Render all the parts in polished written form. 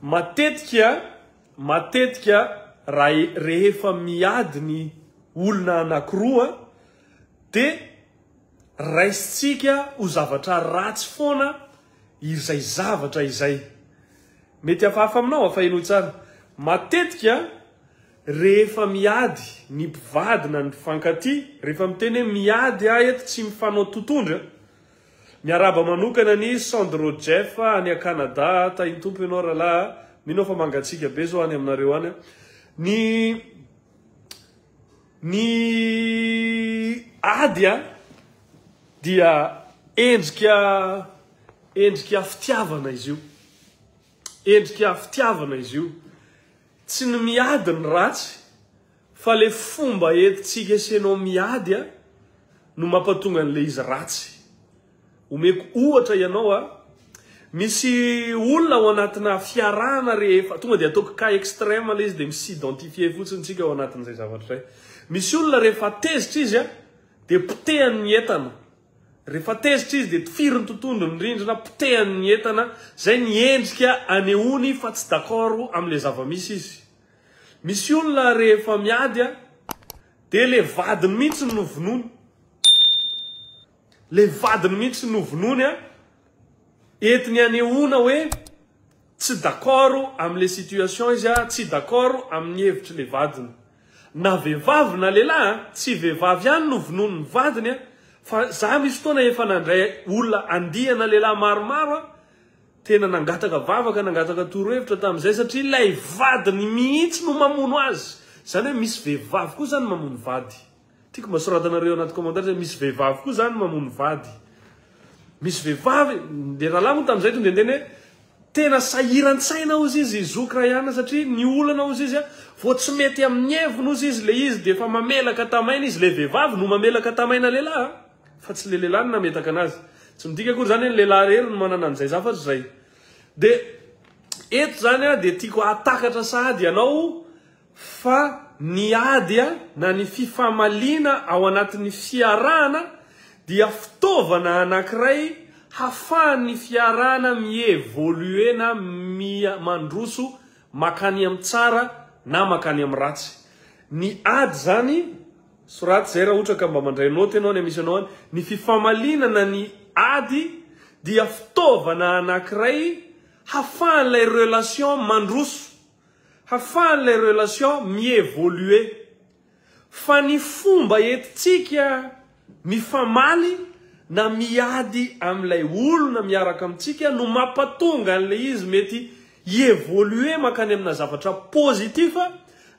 Matetika, matetika raha rehefa miady ny olona anakiroa dia raisintsika ho zavatra ratsy foana izay zavatra izay. Mety hafahafa aminao fa henoy tsara. Matetika rehefa miady ny mpivady na ny mpifankatia, rehefa miteny hoe miady aho eto tsy mifanao totondry a. Miarahaba manokana an'i Sandro Jeff any Canada, tahin'ny Tompo ianao rahalahy a. Mino aho fa mangatsiaka be zao any aminareo any. Ny ny ady a dia endrika endrika fitiavana izy io. Endrika fitiavana izy io. Tsy ny miady ny ratsy fa le fomba entintsika sy ianao miady a no mampatonga an'le izy ratsy. Omeko ohatra ianao a, misy olona ao anatina fiarahana rehefa, tonga dia ataoko cas extrême le izy dia mi-s'identifier fotsiny tsika ao anatin'izay zavatra izay. Misy olona rehefa tezitra izy a dia potehany ny entana. Rehefa tezitra izy dia tifiriny totohondry ny rindrina, potehany ny entana, izay ny endrika anehoany fa tsy d'accord amin'ilay zava-misy izy. Misy olona rehefa miady dia ilay vadiny mihitsy no vonoiny. Ilay vadiny mihitsy no vonoiny, entiny anehoana hoe Tsy d'accord amin'ilay situation izy a, tsy d'accord amin'ny hevitr'ilay vadiny. Na vehivavy na lehilahy a, tsy vehivavy ihany no vonoin'ny vadiny a, fa za misy fotoana efa nandray olona andiana lehilahy maromaro a, tena nangataka vavaka, nangataka torohevitra tamin'izay satria ilay vadiny mihitsy no mamono azy. Izany hoe misy vehivavy koa izany mamono vady. Tiako mba soratanareo anaty commentaire zay misy vehivavy koa zany mamono vady. Misy vehivavy, le rahalahy moa tamin'izay tonga dia niteny hoe tena sahiran-tsaina hozy izy zoky Rayana satria ny olana hozy izy vao tsy mety amin'ny heviny hozy izy le izy dia efa mamelaka tamaina izy, le vehivavy no mamelaka tamaina lehilahy fa tsy le lehilahy no nametaka anazy. Tsy midika akory zany hoe ny lehilahy irery no manana an'izay zavatra izay. Dia eto zany dia tiako hahatakatra sahady ianao Fa ny ady na ny fifamaliana ao anatin'ny fiarahana dia fitaovana anankiray hafahan'ny fiarahana mi-evoluer na mandroso makany amin'ny tsara na makany amin'ny ratsy. Ny ady izany, soraty izay raha ohatra ka mba mandray note ianao any misy anao any, ny fifamaliana na ny ady dia fitaovana anankiray hafahan'ilay relation mandroso. Hafahan'ilay relation mi-evoluer. Fa ny fomba entintsika mifamaly na miady amin'ilay olona miaraka amintsika no mampatonga an'ilay izy mety hi-evoluer mankany amina zavatra positif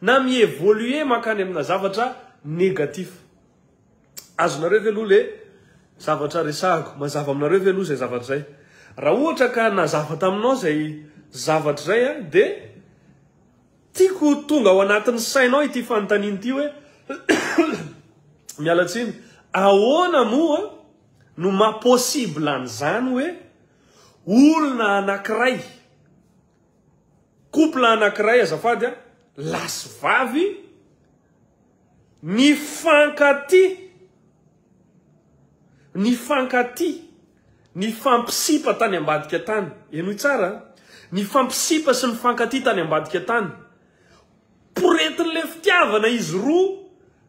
na mi-evoluer mankany amina zavatra négatif. Azonareo ve aloha le zavatra resahako? Mazava aminareo ve aloha izay zavatra izay? Raha ohatra ka nazava taminao izay zavatra izay dia tiako ho tonga ao anatin'ny sainao ity fanontaniana ity hoe miala tsiny, ahoana moa no maha possible an'izany hoe olona anankiray, couple anankiray azafady a, lahy sy vavy, Nifankatia, nifankatia, nifampisipa tany ambadika tany. Henoy tsara a! Nifampisipa sy nifankatia tany ambadika tany. Poretin'ilay fitiavana izy roa,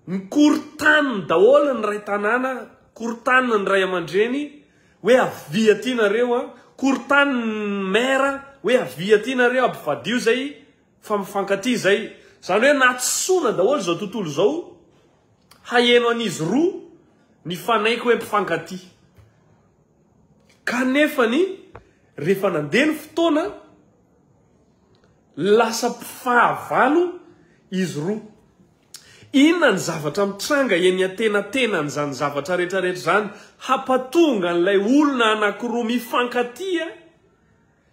nikorontaniny daholo ny ray tanàna, korontaniny ny ray aman-dreny, hoe avia aty nareo a, korontaniny ny maire, hoe avia aty nareo, ampivadio zay. Fa mifankatia izay. Izany hoe natsoina daholo izao tontolo izao haheno an'izy roa nifanaiky hoe mpifankatia. Kanefany rehefa nandeha ny fotoana, lasa mpifahavalo izy roa. Inona ny zavatra mitranga eny antenatenan'izany zavatra rehetrarehetra izany hampatonga an'ilay olona anankiroa mifankatia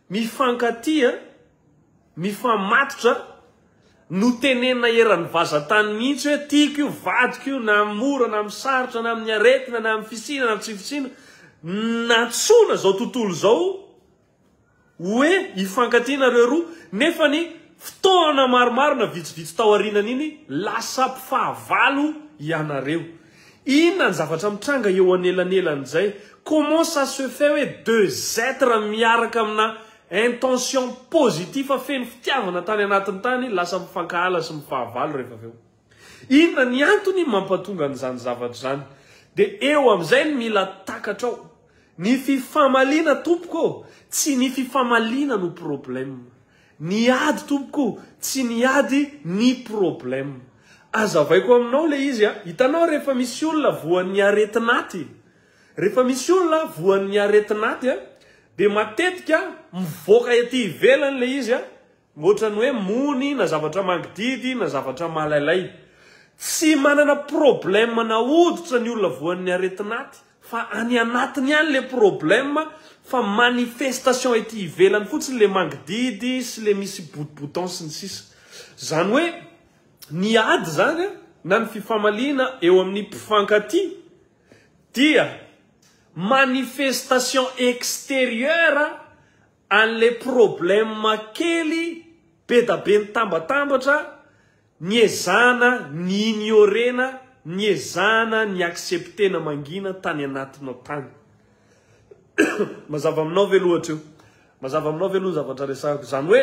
Mifankatia, mifamatotra, notenenina eran'ny vazantany mihitsy hoe tiako io, vadiko io, na amin'ny mora na amin'ny sarotra, na amin'ny aretina na amin'ny fisiana na amin'ny tsy fisiana, nantsoina izao tontolo izao hoe hifankatia nareo roa, nefa ny fotoana maromaro na vitsivitsy tao aorianan'iny lasa mpifahavalo ianareo. Inona ny zavatra mitranga eo anelanelan'izay? Comment ça se fait hoe deux êtres miaraka amina intention positif feno fitiavana tany anatiny tany lasa mifankahala sy mifahavalo rehefa avy eo. Inona ny antony mampatonga an'izany zavatra izany? Dia eo amin'izay no mila takatrao. Ny fifamaliana tompoko ô, tsy ny fifamaliana no problème. Ny ady tompoko, tsy ny ady ny problème. Azavaiko aminao ilay izy a, hitanao rehefa misy olona voan'ny aretin'aty, rehefa misy olona voan'ny aretin'aty a, dia matetika mivoaka ety ivelany ilay izy a, Ohatran'ny hoe mony na zavatra mangididy na zavatra malailay. Tsy manana problème na hoditra ny olona voan'ny aretin'aty fa any anatiny any le problème fa manifestation ety ivelany fotsiny le mangididy sy le misy bout-bouton sy ny sisa. Zany hoe ny ady zany na ny fifamaliana eo amin'ny mpifankatia dia manifestation extérieure Anle problème kely bedabe nitambatambatra niezahana ni-ignorer-na, niezahana ni-accepter-na mangina tany anatinao tany. Mazava aminao ve aloha hatreo? Mazava aminao ve aloha ny zavatra resahako? Izany hoe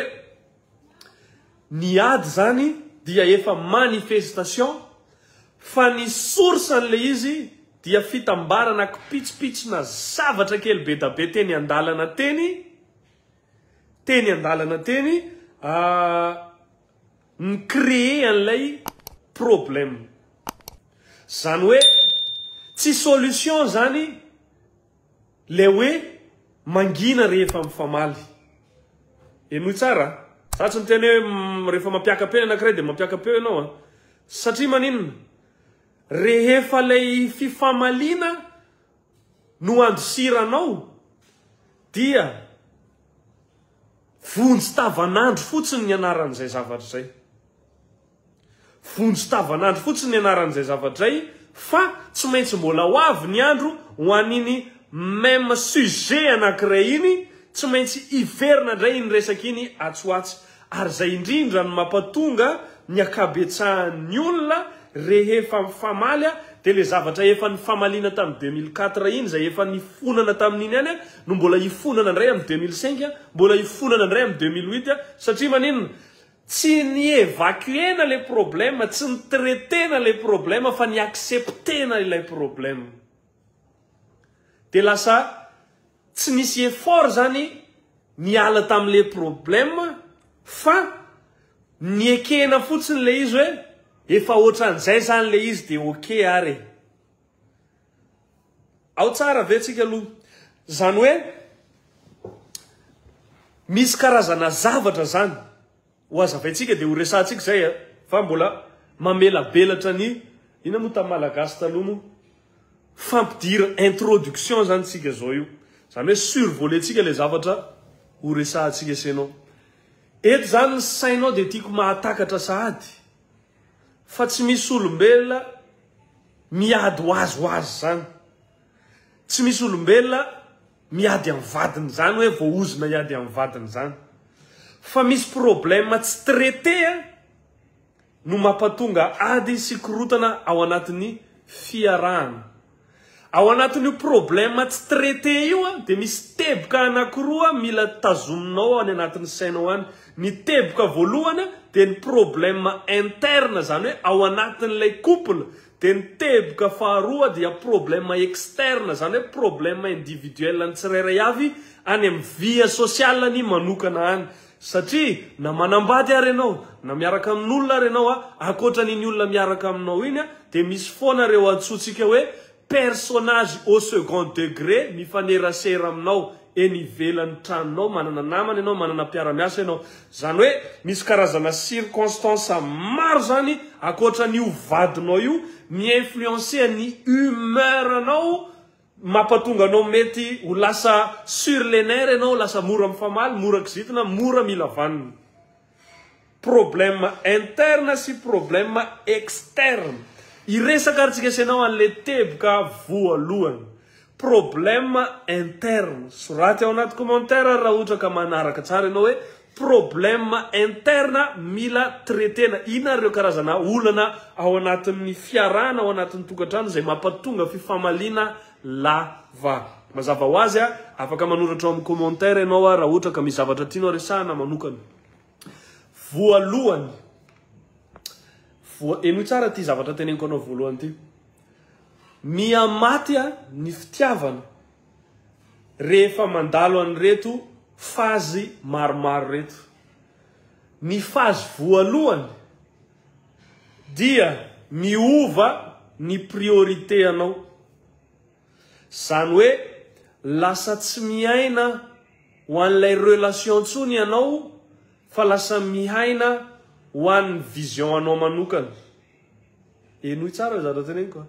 ny ady izany dia efa manifestation fa ny source an'ilay izy dia fitambarana kipitsopitsona zavatra kely bedabe teny andalana teny teny andalana teny ni-créer an'ilay problème. Zany hoe tsy solution zany le hoe mangina rehefa mifamaly. Henoy tsara a! Za tsy miteny hoe rehefa mampiaka-peo ny anankiray dia mampiaka-peo ianao a! Satria maninona? Rehefa ilay fifamaliana no andosiranao dia vonjy tavanandro fotsiny ny anaran'izay zavatra izay. Vonjy tavanandro fotsiny ny anaran'izay zavatra izay fa tsy maintsy mbola ho avy ny andro ho an'iny même sujet anankiray iny, tsy maintsy hiverina indray iny resaka iny atsy ho atsy. Ary izay indrindra no mampatonga ny ankabetsahan'ny olona rehefa mifamaly dia le zavatra efa nifamaliana tamin'ny 2004 iny izay efa nifonana tamin'iny ihany no mbola hifonana indray amin'ny 2005, mbola hifonana indray amin'ny 2008 satria maninona? Tsy ni-evacuer-na le problème, tsy ni-traiter-na le problème fa ni-accepter-na ilay problème. Dia lasa tsy nisy effort zany niala tamin'le problème fa niekena fotsiny le izy hoe efa ohatran'izay zany le izy dia ok ary e. Ao tsara ve tsika aloha? Zany hoe misy karazana zavatra zany ho azavaintsika dia ho resahantsika izay a, fa mbola mamelabelatra ny inona moa tamin'ny malagasy taloha moa? Fampidira introduction zany tsika zao io. Zany hoe survoler-tsika ilay zavatra ho resahantsika sy ianao. Eto zany ny sainao dia tiako mahatakatra sahady fa tsy misy olombelona miady ho azy ho azy zany. Tsy misy olombelona miady amin'ny vadiny zany hoe voaozona hiady amin'ny vadiny zany. Fa misy problème tsy traité no mampatonga ady sy korotana ao anatin'ny fiarahana. Ao anatin'io problème tsy traité io dia misy teboka anakiroa mila tazominao any anatin'ny sainao any. Ny teboka voalohany dia ny problème interne izany hoe ao anatin'ilay couple, dia ny teboka faharoa dia problème externe izany hoe problème individuel ny tsirairay avy any amin'ny vie sociale-ny manokana any. Satria na manambady ary ianao, na miaraka amin'olona ary ianao, ankoatra an'iny olona miaraka aminao iny dia misy foana ireo antsointsika hoe personnage au second degré mifanerasera aminao eny ivelan'ny tranonao, manana namana ianao, manana mpiara-miasa ianao. Izany hoe misy karazana circonstance maro izany ankoatra an'io vadinao io mi-influencer ny humeur-nao Mampatonga anao mety ho lasa sur les nerfs ianao, lasa mora mifamaly, mora kizitina, mora mila vanona. Problème interne sy problème externe. Hiresaka ary tsika sy ianao an'le teboka voalohany. Problème interne. Soraty ao anaty commentaire ary raha ohatra ka manaraka tsara ianao hoe problème interne mila traiter-na. Inona ary ireo karazana olana ao anatin'ny fiarahana, ao anatin'ny tokantrano izay mampatonga fifamaliana lava. Mazava ho azy a, afaka manoratra ao amin'ny commentaire ianao a raha ohatra ka misy zavatra tianao resahana manokana. Voalohany, voa, henoy tsara ity zavatra teneniko anao voalohany ity. Miha-maty a ny fitiavana rehefa mandalo an'ireto phase maromaro ireto. Ny phase voalohany dia miova ny priorité anao. Zany hoe lasa tsy miaina ho an'ilay relation intsony ianao fa lasa mihaina ho an'ny vision anao manokana. Henoy tsara ny zavatra teneniko a.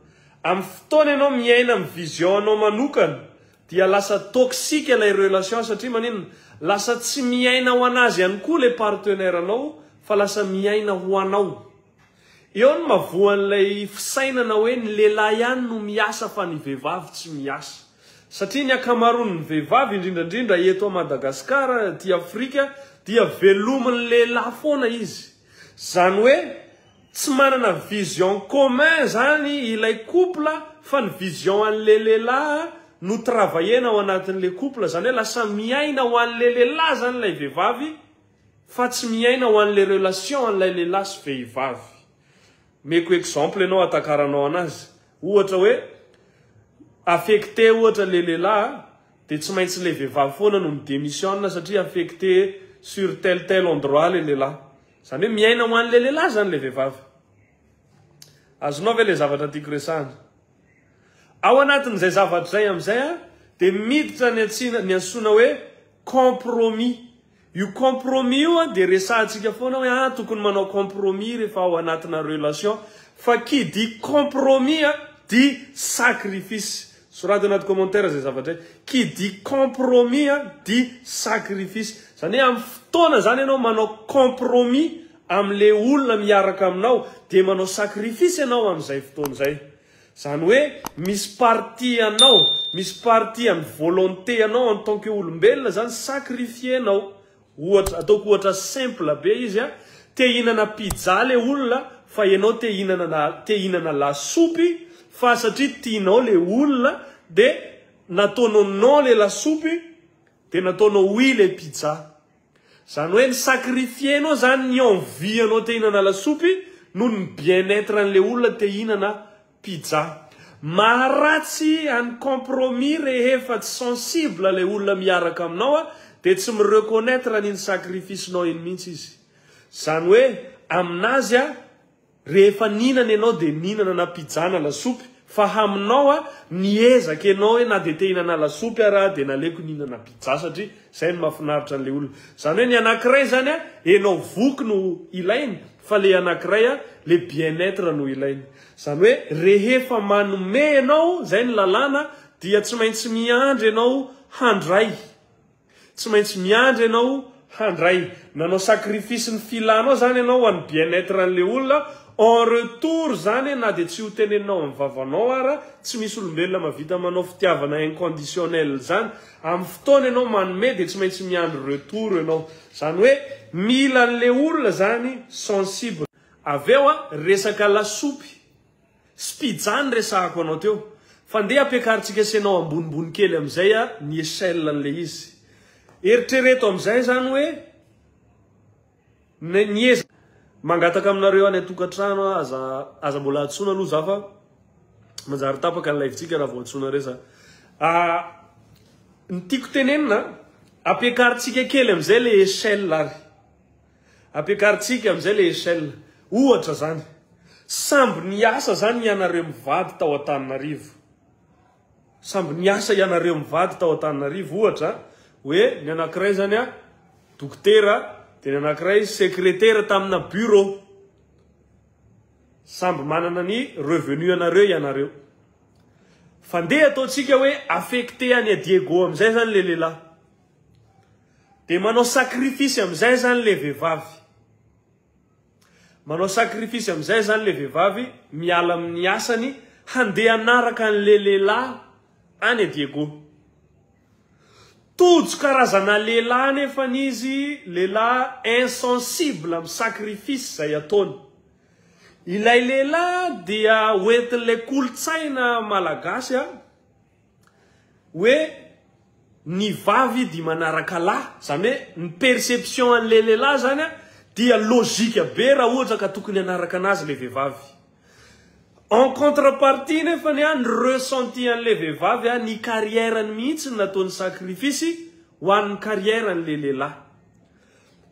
Amin'ny fotoana ianao miaina amin'ny vision anao manokana dia lasa toxique ilay relation satria maninona? Lasa tsy miaina ho an'azy ihany koa ilay partenaire anao fa lasa miaina ho anao. Eo no mahavoan'ilay fisainana hoe ny lehilahy ihany no miasa fa ny vehivavy tsy miasa. Satria ny ankamaroan'ny vehivavy indrindra indrindra eto a Madagascar, aty Afrika dia velomin'ny lehilahy foana izy. Zany hoe tsy manana vision commun zany ilay couple fa ny vision an'ilay lehilahy no travailler-na ao anatin'ilay couple. Zany hoe lasa miaina ho an'ilay lehilahy zany ilay vehivavy Fa tsy miaina ho an'ilay relation an'ilay lehilahy sy vehivavy. Meko exemple ianao hatakaranao anazy. Ohatra hoe affecté ohatra ilay lehilahy dia tsy maintsy ilay vehivavy foana no mi-demissionne satria affecté sur tel tel endroit ilay lehilahy. Izany hoe miaina ho an'ilay lehilahy izany ilay vehivavy. Azonao ve ilay zavatra tiako resahana? Ao anatin'izay zavatra izay amin'izay dia miditra ny antsina ny antsoina hoe compromis. Io compromis io dia resahantsika foana hoe ah tokony manao compromis rehefa ao anatina relation fa qui dit compromis dit sacrifice. Soraty anaty commentaire izay zavatra izay. Qui dit compromis dit sacrifice. Izany hoe amin'ny fotoana izany ianao manao compromis amin'ilay olona miaraka aminao dia manao sacrifice ianao amin'izay fotoana izay. Izany hoe misy partie anao, misy partie an'ny volonté anao en tant que olombelona izany sacrifier-nao. Ohatra, ataoko ohatra simple be izy a, te hihinana pizza le olona fa ianao te hihinana te hihinana lasopy fa satria tianao le olona de nataonao non le lasopy de nataonao oui le pizza. Zany hoe ni-sacrifier-nao zany ny envie anao te hihinana lasopy noho ny bien être an'le olona te hihinana pizza. Maharatsy any compromis rehefa tsy sensible le olona miaraka aminao a de tsy mi-reconnaitre an'iny sacrifice-nao iny mihitsy izy. Zany hoe aminazy a Rehefa nihinana ianao dia nihinana na pizza na lasopy fa haminao a, niezaka ianao hoe na dia te hihinana lasopy ara aho dia naleoko nihinana pizza satria izay no mahafinaritra an'ilay olona. Izany hoe ny anankiray izany a, ianao voky no ilainy fa ilay anankiray a, le bien être no ilainy. Izany hoe rehefa manome ianao, izay ny lalàna, dia tsy maintsy miandry ianao handray. Tsy maintsy miandry ianao handray. Nanao sacrifice ny filanao zany ianao ho an'ny bien être an'le olona, en retour zany na dia tsy ho teneninao amin'ny vavanao ara, tsy misy olombelona mahavita manao fitiavana inconditionnel zany, amin'ny fotoana ianao manome dia tsy maintsy miandry retour ianao. Zany hoe mila an'le olona zany sensible. Avy eo resaka lasopy. Sy pizza no resahako anao teo. Fa ndeha ampiakarintsika sy ianao ambonimbony kely amin'izay ny échelle an'ilay izy. Eritrereto amin'izay izany hoe ny niezaka. Mangataka aminareo any an-tokantrano aho, aza aza mbola antsoina aloha za fa manjary tapaka ny live-tsika raha vao antsoinareo za. Ny tiako tenenina, ampiakarintsika kely amin'izay ilay échelle ary. Ampiakarintsika amin'izay ilay échelle. Ohatra izany, samby niasa izany ianareo mivady tao Antananarivo. Samby niasa ianareo mivady tao Antananarivo, ohatra hoe ny anankiray izany a, dokotera, dia ny anankiray sekretera tamina bureau. Samby manana ny revenu anareo ianareo. Fa ndeha ataontsika hoe affecté any Diego amin'izay izany ilay lehilahy. Dia manao sacrifice amin'izay zany le vehivavy. Manao sacrifice amin'izay zany le vehivavy miala amin'ny asany handeha hanaraka an'le lehilahy any Diego. Tojo karazana lehilahy nefany izy, lehilahy insensible amin'ny sacrifice izay ataony. Ilay lehilahy dia hoentin'ilay kolontsaina malagasy a. hoe ny vavy dia manaraka lahy, izany hoe ny perception an'ilay lehilahy izany dia logique be raha ohatra ka tokony hanaraka anazy ilay vehivavy. En contrepartie nefany ny ressenti an'ilay vehivavy, ny carrière-ny mihitsy no nataony sacrifice ho an'ny carrière-n'ilay lehilahy.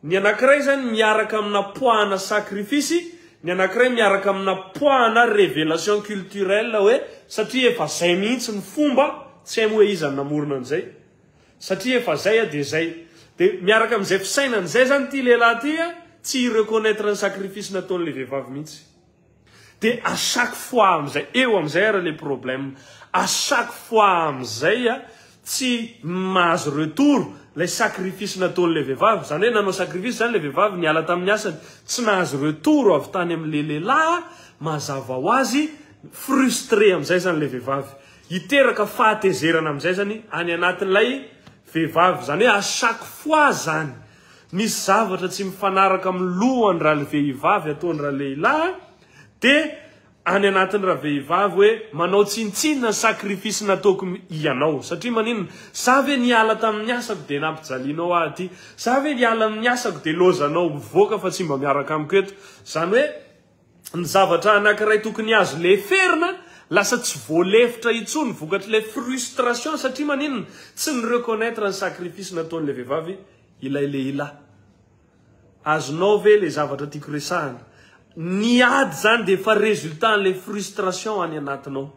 Ny anankiray izany miaraka amina poids-na sacrifice, ny anankiray miaraka amina poids-na révélation culturelle hoe satria efa zay mihitsy ny fomba, tsy hay moa hoe iza no namorona an'izay, satria efa zay dia zay. Dia miaraka amin'izay fisainana izay izany ity lehilahy ity tsy hi-reconnaitre ny sacrifice nataon'ilay vehivavy mihitsy. Dia à chaque fois amin'izay, eo amin'izay ary le problème, à chaque fois amin'izay tsy mahazo retour ilay sacrifice nataon'ilay vehivavy, izany hoe nanao sacrifice izany ilay vehivavy niala tamin'ny asany, tsy nahazo retour avy tany amin'ilay lehilahy, mazava ho azy frustré amin'izay izany ilay vehivavy, hiteraka fahatezerana amin'izay izany any anatin'ilay vehivavy, izany hoe à chaque fois izany Misy zavatra tsy mifanaraka amin'ny lohan-dravehivavy ataon-dralehilahy dia any anatin-dravehivavy hoe manao tsinontsinona ny sacrifice nataoko ianao. Satria maninona? Za ve niala tamin'ny asako dia nampijalianao ahy aty? Za ve niala amin'ny asako dia lozanao mivoaka fa tsy mba miaraka amiko eto? Izany hoe ny zavatra anankiray tokony azo leferina lasa tsy voalefitra intsony vokatr'ilay frustration satria maninona? Tsy ni-reconnaitre ny sacrifice nataon'ilay vehivavy ilay lehilahy. Azonao ve ilay zavatra tiako resahana? Ny ady izany dia efa résultat an'ilay frustration any anatinao.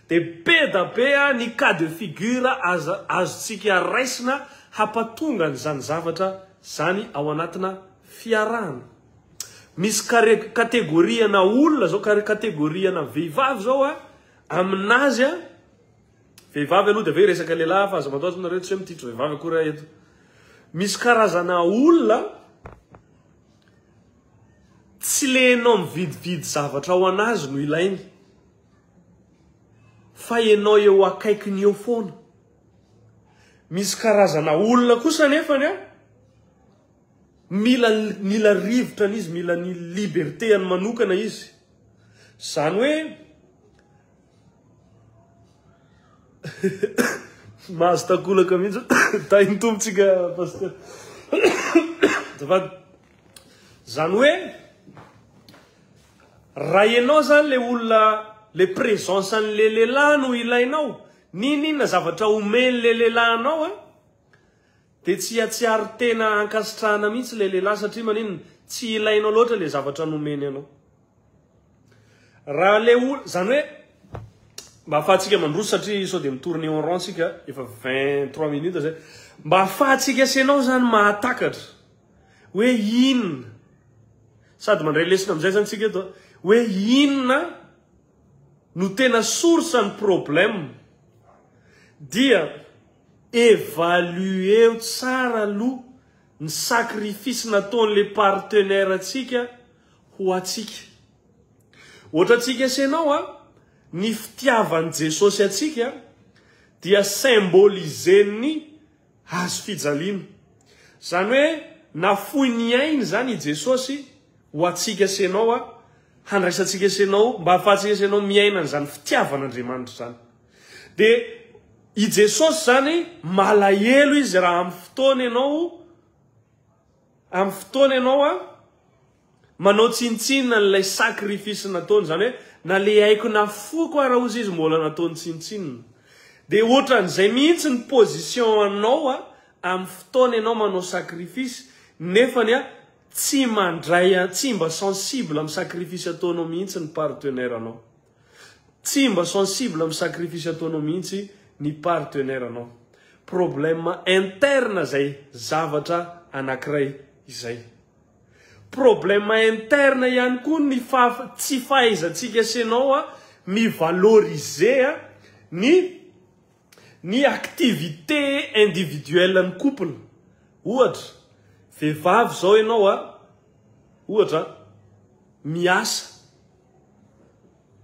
Dia be da be ny cas de figure aza azontsika raisina hampatonga an'izany zavatra izany ao anatina fiarahana. Misy care catégorie ana olona zao, care catégorie ana vehivavy zao a, aminazy a, vehivavy aloha dia avy eo hiresaka lehilahy fa aza matahotra nareo tsy hoe mititry vehivavy akory aho eto. Misy karazana olona tsy le enao mividividy zavatra ho anazy no ilainy fa enao eo akaikiny eo foana. Misy karazana olona kosa nefany a, Mila mila rivotra an'izy, mila ny liberté-any manokana izy. Zany hoe mahazo takolaka mihitsy. Tahin'ny Tompo tsika pasteur. Azafady. Zany hoe raha ianao zany le olona le présence an'le lehilahy no ilainao, n'inon'inona zavatra omen'le lehilahy anao a, Dia tsy hatsiaro tena ankasitrahana mihitsy ilay lehilahy satria maninona? Tsy ilainao loatra ilay zavatra nomeny anao. Raha ilay olona, izany hoe mba ahafahantsika mandroso satria sao dia mi-tourner en rond tsika, efa 23 minutes zay. Mba ahafahantsika sy ianao izany mahatakatra hoe inona, sady mandray lesona amin'izay izany tsika eto, hoe inona no tena source ny problème dia Evaluer-o tsara aloha ny sacrifice nataon'le partenaire antsika ho antsika. Ohatrantsika sy ianao a, ny fitiavan'i Jesosy antsika dia symboliser-n'ny hazo fijaliana. Izany hoe nafoy ny ainy izany i Jesosy ho antsika sy ianao a, handraisantsika sy ianao, mba hahafahantsika sy ianao miaina an'izany fitiavan'Andriamanitra izany. Dia i Jesosy izany malahelo izy raha amin'ny fotoana ianao amin'ny fotoana ianao a manao tsinontsinona an'ilay sacrifice nataony, izany hoe na le aiko nafoiko ara ozy izy mbola nataony tsinontsinona. Dia ohatran'izay mihitsy ny position anao a amin'ny fotoana ianao manao sacrifice nefany a tsy mandray tsy mba sensible amin'ny sacrifice ataonao mihitsy ny partenaire anao. Tsy mba sensible amin'ny sacrifice ataonao mihitsy ny partenaire anao. Problème interne zay zavatra anakiray izay. Problème interne ihany koa ny tsy fahaizantsika sy ianao a mi valoriser ny ny activité individuelle ny couple. Ohatra, vehivavy zao ianao a, ohatra, miasa.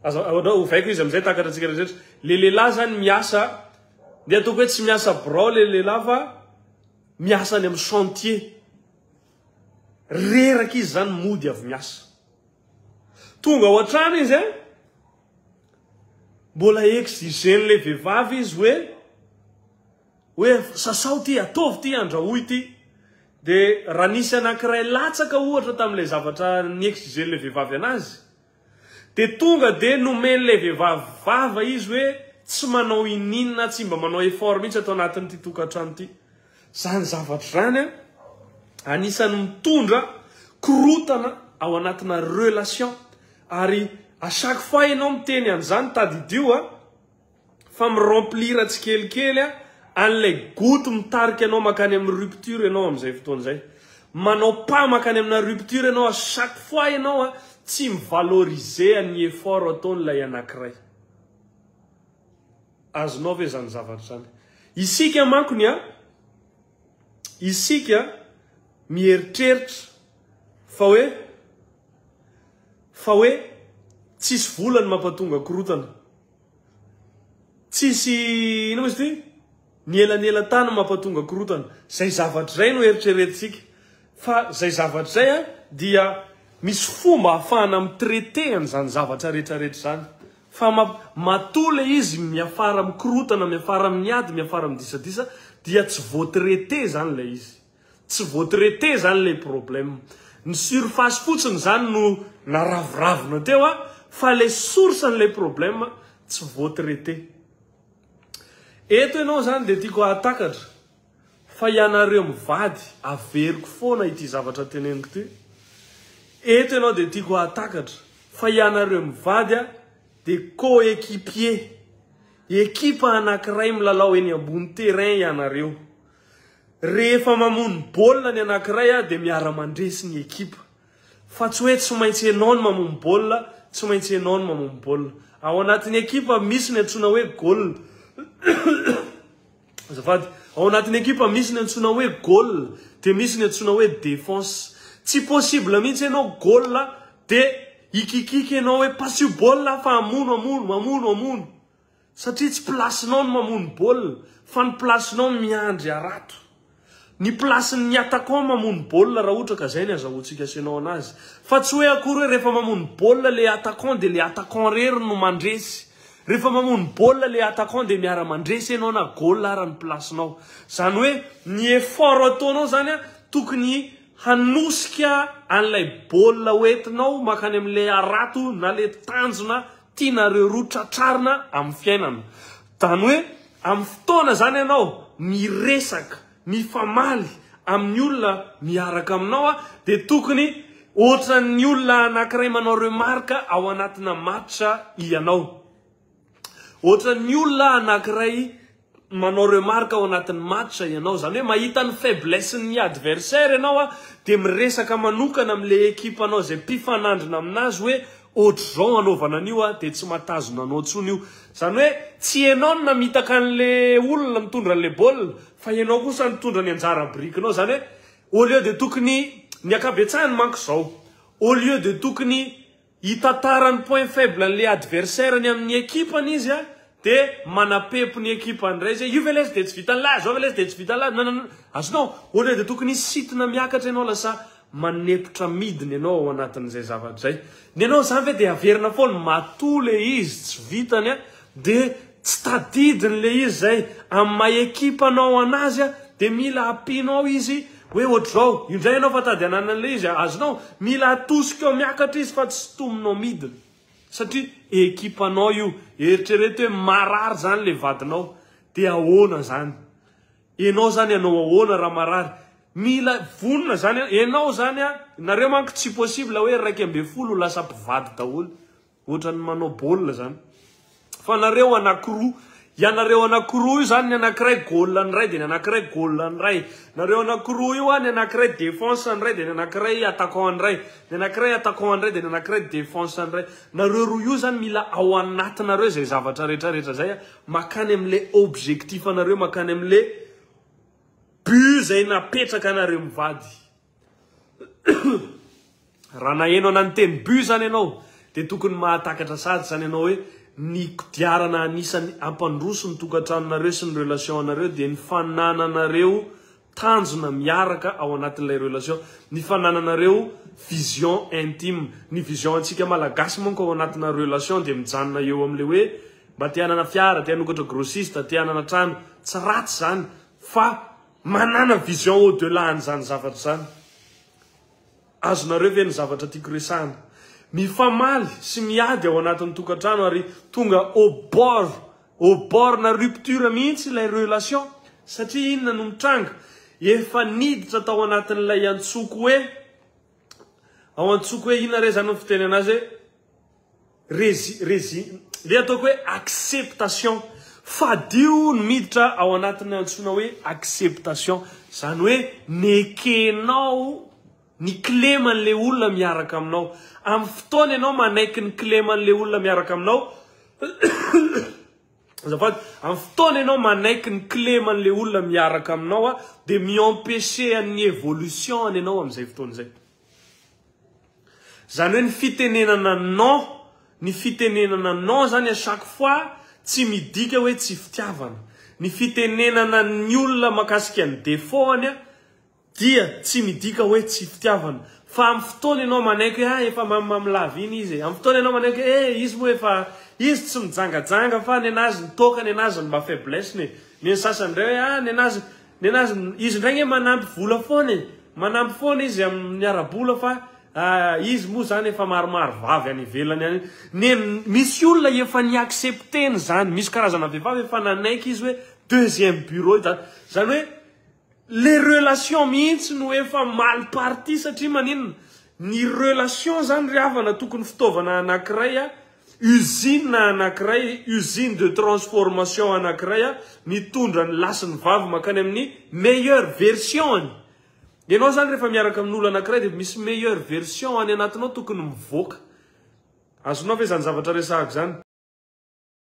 Aza ohatra ovaiko izy amizay takatra antsika rehetra. Le lehilahy zany miasa, ndeha ataoko hoe tsy miasa birao le lehilahy fa miasa any amin'ny chantier. Reraka izy zany mody avy miasa. Tonga ao an-trano izy a, mbola exiger-n'le vehivavy izy hoe. Hoe sasao ity, ataovy ity, andrahoy ity. Dia raha nisy anankiray latsaka ohatra tamin'ilay zavatra ni-exiger-n'ilay vehivavy anazy, dia tonga dia nomen'ilay vehivavy vava izy hoe tsy manao ininona, tsy mba manao effort mihitsy ato anatin'ity tokantrano ity. Izany zavatra izany an, anisan'ny mitondra korotana ao anatina relation. Ary à chaque fois ianao miteny an'izany, tadidio an, fa mi-remplir tsikelikely an'ilay goutte mitarika anao mankany amin'ny rupture ianao amin'izay fotoana izay. Manao pas mankany amina rupture ianao à chaque fois ianao tsy mi-valoriser ny effort ataon'ilay anankiray. Azonao ve izany zavatra izany? Isika mankony a, isika mieritreritra fa hoe fa hoe tsisy vola ny mampatonga korotana. Tsisy inona moa izy ity? Ny elanelan-tany mampatonga korotana. Izay zavatra izay no eritreretintsika. Fa izay zavatra izay a dia misy fomba ahafahana mi-traiter an'izany zavatra rehetra rehetra izany. Fa matoa ilay izy miafara amin'ny korotana, miafara amin'ny ady, miafara amin'ny disadisa dia tsy voa-traiter izany ilay izy. Tsy voa-traiter zany ilay problème. Ny surface fotsiny zany no naraviravina teo a, fa ilay source an'ilay problème tsy voa-traiter. Eto ianao zany dia tiako hahatakatra fa ianareo mivady, averiko foana ity zavatra teneniko ity, eto ianao dia tiako hahatakatra fa ianareo mivady a dia coéquipier, ekipa anankiray milalao eny ambony terrain ianareo. Rehefa mamono baolina ny anankiray dia miara-mandresy ny ekipa. Fa tsy hoe tsy maintsy ianao no mamono baolina, tsy maintsy ianao no mamono baolina. Ao anatin'ny ekipa misy ny antsoina hoe goal. Azafady. Ao anatin'ny ekipa misy ny antsoina hoe goal, dia misy ny antsoina hoe défense. Tsy possible mihitsy ianao goal dia hikikiky ianao hoe pasio baolina fa hamono, hamono, hamono, hamono. Satria tsy place-nao ny mamono baolina fa ny place-nao miandry harato. Ny place-n'ny attaquant mamono baolina raha ohatra ka zay ny azahoantsika asenao anazy. Fa tsy hoe akory hoe rehefa mamono baolina le attaquant dia le attaquant rery no mandresy. Rehefa mamono baolina le attaquant dia miara-mandresy ianao na goal ara ny place-nao. Zany hoe ny effort ataonao zany tokony hanosika an'ilay baolina hoentinao mankany amin'ilay harato na le tanjona tianareo roa tratrarina amin'ny fiainana. Zany hoe amin'ny fotoana zany ianao miresaka, mifamaly amin'ny olona miaraka aminao dia tokony ohatran'ny olona anankiray manao remarque ao anatina match ianao. Ohatran'ny olona anankiray manao remarque ao anatin'ny match ianao, zany hoe mahita ny faiblesse-n'ny adversaire ianao dia miresaka manokana amin'ilay ekipanao izay mpifanandrina aminazy hoe ohatr'izao anaovana an'io dia tsy mahatazona anao intsony io. Zany hoe tsy ianao no namitaka an'ilay olona nitondra an'ilay baolina fa ianao kosa nitondra ny anjara birikinao, zany hoe au lieu de tokony ny ankabetsahany manko izao, au lieu de tokony Hitantara ny point faible an'le adversaire ny amin'ny ekipany izy a, de manapepo ny ekipany indray izy hoe io ve lesy de tsy vitan'lah, zao ve lesy de tsy vitan'lah, non non non, azonao? Au lieu de tokony hisintona miakatra ianao lasa manepotra midina ianao ao anatin'izay zavatra izay. Ny anao zany ve de averina foana, matoa le izy tsy vitany a, de tsy tadidiny le izy zay, amin'ny maha ekipanao anazy a, de mila ampianao izy Hoe ohatr'izao, io indray ianao fa tady hanana an'ilay izy, azonao? Mila atosikao miakatra izy fa tsy sintominao midina. Satria ekipanao io. Eritrereto hoe marary izany ilay vadinao. Dia ahoana izany? Ianao izany hanao ahoana raha marary? Mila vonona izany, ianao izany, nareo manko tsy possible hoe 11 ho lasa mpivady daholo. Ohatran'ny manao baolina zany. Fa nareo anakiroa, ianareo anakiroa io zany ny anakiray goal ny iray dia ny anakiray goal ny iray. Nareo anakiroa io an, ny anakiray défense ny iray dia ny anakiray attaquant ny iray. Ny anakiray attaquant ny iray dia ny anakiray défense ny iray. Nareo roa io zany mila ao anatinareo izay zavatra rehetra rehetra izay an, makany amin'ilay objectif anareo, makany amin'ilay but izay napetraka anareo mivady. Raha naheno ana niteny but zany ianao dia tokony mahatakatra sady zany ianao hoe ny kodiarana anisany hampandroso ny tokantranonareo sy ny relation anareo dia ny fanananareo tanjona miaraka ao anatin'ilay relation, ny fanananareo vision intime. Ny vision antsika malagasy manko ao anatina relation dia mijanona eo amin'ilay hoe. Mba te hanana fiara, te hanokatra grossiste, te hanana trano. Tsy ratsy izany fa manana vision au delà an'izany zavatra izany. Azonareo ve ny zavatra tiako resahana? Mifamaly sy miady ao anatin'ny tokantrano ary tonga au bord, au bord-na rupture mihitsy ilay relation satria inona no mitranga? Efa niditra tao anatin'ilay antsoiko hoe, ao antsoiko hoe inona re zany ny fiteny anazy hoe resi, resi, le ataoko hoe acceptation. Fadio ny miditra ao anatin'ny antsoina hoe acceptation. Zany hoe nekenao ny kileman'le olona miaraka aminao. Amin'ny fotoana ianao manaiky ny kileman'le olona miaraka aminao, azafady, amin'ny fotoana ianao manaiky ny kileman'le olona miaraka aminao dia mi-empêcher an'ny évolution-ny ianao amin'izay fotoana izay. Zany hoe ny fitenenana non, ny fitenenana non zany à chaque fois tsy midika hoe tsy fitiavana. Ny fitenenana ny olona makasika ny défaut-ny dia tsy midika hoe tsy fitiavana. Fa amin'ny fotoana ianao manaiky hoe ah efa mamimamy lava iny izy e. Amin'ny fotoana ianao manaiky hoe eh izy moa efa izy tsy mijangajanga fa nenazy ny toaka nenazy ny mba faiblesse-ny e. Ny sasany indray hoe ah nenazy Nenazy izy indray nge manampy vola foana e! Manampy foana izy amin'ny ara-bola fa izy moa zany efa maromaro vavy any ivelany any. Ne misy olona efa ni-accepter-ny zany, misy karazana vehivavy efa nanaiky izy hoe deuxième bureau zany. Zany hoe le relation mihitsy no efa mal parti satria maninona? Ny relation zany ry havana tokony fitaovana anankiray a, Usine anankiray, usine de transformation anankiray mitondra ny lahy sy ny vavy mankany amin'ny meilleure version-ny. Ianao zany rehefa miaraka amin'olo anankiray dia misy meilleure version any anatinao tokony mivoaka. Azonao ve zany zavatra resahako zany?